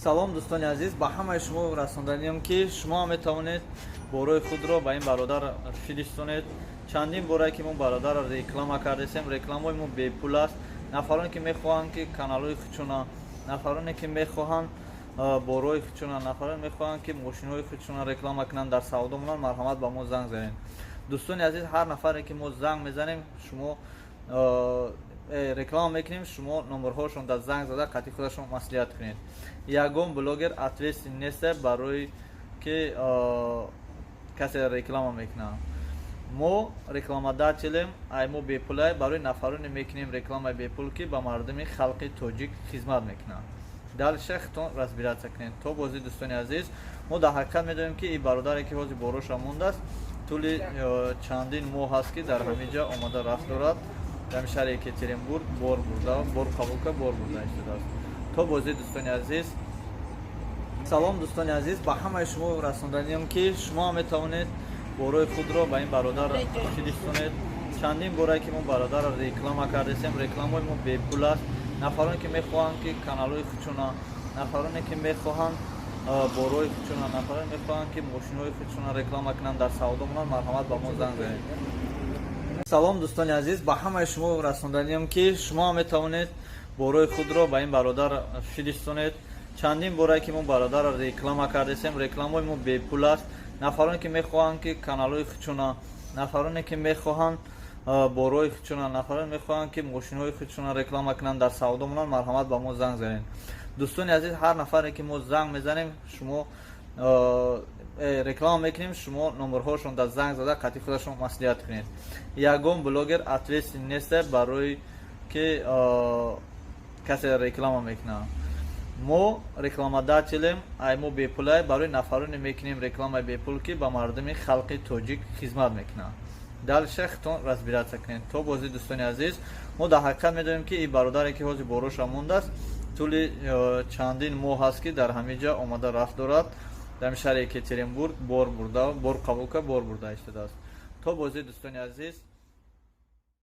Салом, дӯстони азиз, ба ҳамаи шумо расонданиям, ки шумо ҳам метавонед борои худро ба ин бародар фиристонед. Чандин борае ки мо бародарро реклама кардесем, рекламаҳои мо бепул аст. Нафароне, ки мехоҳанд, ки каналҳои худшона, нафароне, ки мехоҳанд борои худшона, нафароне мехоҳанд, ки мошинҳои худшона реклама кунанд, дар савдо монанд, марҳамат, ба мо занг занед. Дӯстони азиз, ҳар нафаре ки мо занг мезанем, шумо реклама мекунем, шумо номерҳошон дар занг зада, қатъи худашон маслиҳат кунед. Ягон блогер ответственный нест, барои ки касе реклама мекунад. Мо рекламодателем, ай мо бепулай барои нафароне мекунем рекламаи бепул, ки ба мардуми халқи тоҷик хизмат мекунанд. Дальше худтон разбираться кунед. То бозӣ, дӯстони азиз. Мо дар ҳақиқат медонем, ки ин бародаре, ки ҳозир бороша мондааст, тӯли чандин моҳ ҳаст, ки дар ҳамин ҷа омада рафт дорад, дар шаҳри Екатеринбург бор бурда, бор қабул кард, бор бурда истодааст. То бозӣ, дӯстони азиз. Салом, дӯстони азиз, ба ҳамаи шумо расонданиям, ки шумо ҳам метавонед борои худро ба ин бародар фиристонед. Чандин борае ки мо бародарро реклама кардесем, рекламаҳои мо бепул аст. Нафароне, ки мехоҳанд, ки каналҳои худшона, нафароне, ки мехоҳанд борои худшона, нафароне мехоҳанд, ки мошинҳои худшона реклама кунанд, дар савдо монанд, марҳамат, ба мо занг занед. Салом, дӯстони азиз, ба ҳамаи шумо расонданиям, ки шумо ҳам метавонед борои худро ба ин бародар фиристонед. Чандин борае ки мо бародарро реклама кардесем, рекламаҳои мо бепул аст. Нафароне, ки мехоҳанд, ки каналҳои худшона, нафароне, ки мехоҳанд борои худшона, нафароне мехоҳанд, ки мошинҳои худшона реклама кунанд, дар савдо монанд, марҳамат, ба мо занг занед. Дӯстони азиз, ҳар нафаре ки мо занг мезанем, шумо реклама мекунем, шумо номерҳошон дар занг зада, қатъи худашон маслиҳат кунед. Ягон блогер ответственный нест, барои ки касе реклама мекунад. Мо рекламодателем, ай мо бепулай барои нафароне мекунем рекламаи бепул, ки ба мардуми халқи тоҷик хизмат мекунанд. Дальше худтон разбираться кунед. То бозӣ, дӯстони азиз. Мо дар ҳақиқат медонем, ки ин бародаре, ки ҳозир бороша мондааст, тӯли чандин моҳ ҳаст, ки дар ҳамин ҷа омада рафт дорад, дар шаҳри Екатеринбург бор бурда, бор қабул кард, бор бурда истодааст. То бозӣ, дӯстони азиз.